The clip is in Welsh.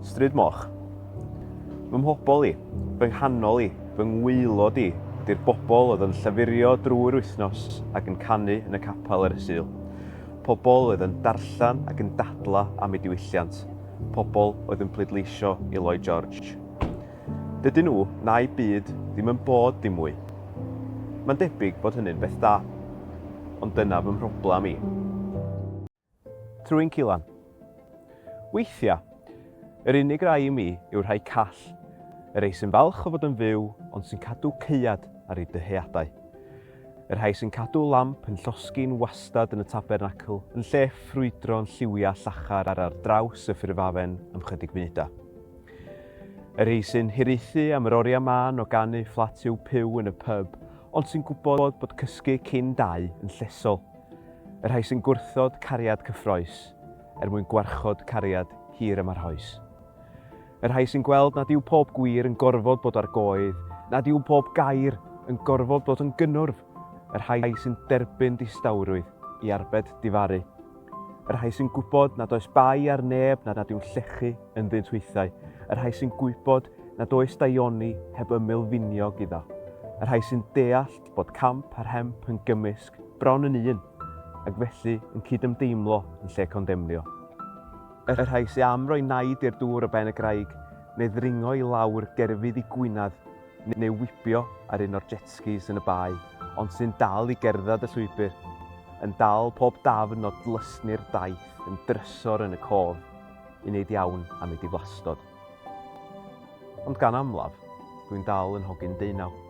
Stryd Moch. Fy mhobol i, fy nghanol i, fy ngwaelod i ydi'r bobol oedd yn llafurio drwy'r wythnos ac yn canu yn y capel ar y Sul. Pobol oedd yn darllen ac yn dadla am eu diwylliant. Pobol oedd yn pleidleisio i Lloyd George. Dydyn nhw, na'u byd, ddim yn bod dim mwy. Mae'n debyg bod hynny'n beth da. Ond dyna fy mhroblem i. Trwyn Cilan. Weithiau, yr unig rai i mi yw'r rhai call, y rhei sy'n falch o fod yn fyw ond sy'n cadw caead ar eu dyheadau. Y rhai sy'n cadw lamp yn llosgi'n wastad yn y tabernacl yn lle ffrwydro'n lliwiau llachar ar draws y ffurfafen am chydig funudau. Y rhei sy'n hiraethu am yr oriau mân o ganu fflat yw pyw yn y pyb ond sy'n gwybod bod cysgu cyn dau yn llesol. Y rhai sy'n gwrthod cariad cyffrous er mwyn gwarchod cariad hir a marhaus. Y rhai sy'n gweld nad yw pob gwir yn gorfod bod ar goedd, nad yw pob gair yn gorfod bod yn gynnwrf. Y rhai sy'n derbyn distawrwydd i arbed difaru. Y rhai sy'n gwybod nad oes bai ar neb nad yw'n llechu ynddynt hwythau. Y rhai sy'n gwybod nad oes daioni heb ymyl finiog iddo. Y rhai sy'n deall bod camp a rhemp yn gymysg, bron yn un, ac felly yn cydymdeimlo yn lle condemnio. Y rhai sy am roi naid i'r dŵr o ben y graig, neu ddringo i lawr gerfydd i gwynedd, neu wibio ar un o'r jetskis yn y bae, ond sy'n dal i gerdded y llwybr, yn dal pob dafn o dlysni'r daith yn drysor yn y cof, i wneud iawn am eu diflastod. Ond gan amlaf, dwi'n dal yn hogyn deunaw.